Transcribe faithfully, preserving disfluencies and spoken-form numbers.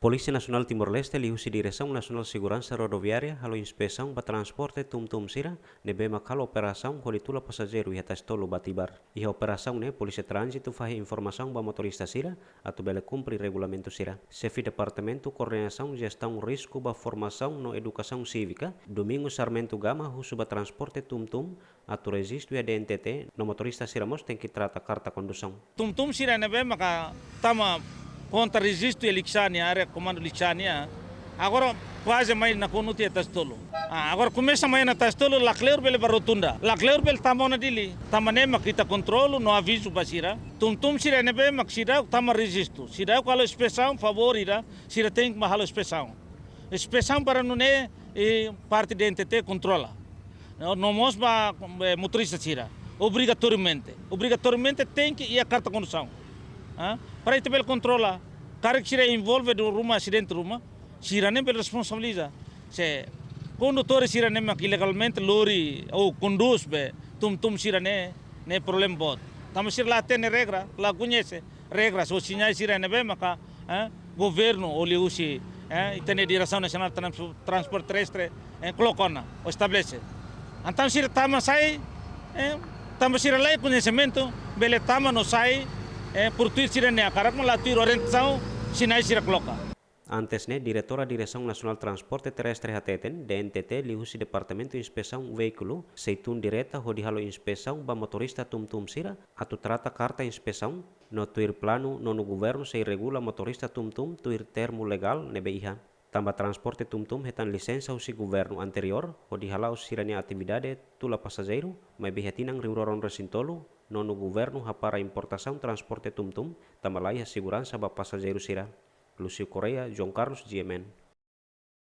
Polísia Nasionál Timor-Leste liuhusi Diresaun Nasionál Seguransa Rodoviária halo inspesaun ba transporte tum-tum sira ne'ebé mak halo operasaun hodi tula pasajeiru iha Tasi Tolu ba Tibar. Iha operasaun ne'e, Polísia Tránzitu fahe informasaun ba motorista sira atu bele kumpre regulamentu sira. Xefe Departamentu Koordenasaun Jestaun Risku ba Formasaun no Edukasaun Sívika, Domingos Sarmento Gama, husu ba transporte tum-tum atu rejistu iha D N T T, no motorista sira mós tenke trata karta kondusaun. Tum-tum sira ne'ebé maka tama konta rejistu iha Likisá nian, área komandu Likisá nian, agora kuaze mai nakonu tiha Tasi Tolu. Ah, agora komesa mai iha Tasi Tolu, lakleur bele ba rotunda. Lakleur bele tama ona Dili. Tanba ne'e mak ita kontrolu no avizu ba sira. Tum-tum sira ne'ebé mak sira tama rejistu. Sira halo inspesaun, favór ida, sira tenke ba halo inspesaun. Inspesaun para nune'e, eh, parte D N T T kontrola. No, no mós ba, eh, motorista sira. Obrigatoriamente. Obrigatoriamente tenke iha karta kondusaun. Ah, para ita bele kontrola. Karik sira envolve duni ruma asidente ruma, sira ne'e bele responsabiliza. Se kondutór sira ne'e mak ilegalmente lori ou kondús be tum-tum sira ne'e, ne'e problema boot. Tanba sira la hatene regra, la koñese regra, só sinais sira ne'ebé maka, eh, governu ou liuhusi, eh, ita-nia Diresaun Nasionál Trans-, Transporte Terrestre, eh, koloka ona ou estabelese. Entaun sira tama sai, eh, tanba sira la iha koñesimentu, bele tama no sai, eh, por tuir sira-nia hakarak, mas la tuir orientasaun, sinais sira koloka. Antes ne'e, Diretora Diresaun Nasionál Transporte Terrestre hateten, D N T T liuhusi Departamentu Inspesaun Veíkulu sei tun direta hodi halo inspesaun ba motorista tum-tum sira atu trata karta inspesaun, no tuir planu nonu governu sei regula motorista tum-tum tuir termu legál ne'ebé iha. Tanba transporte tum-tum hetan lisensa husi governu anteriór hodi hala'o sira-nia atividade tula pasajeiru, maibé iha tinan rihun rua ruanulu resin tolu, nonu governu hapara importasaun transporte tum-tum, tanba la iha seguransa ba pasajeiru sira. Lucio Correia, João Carlos, G M N.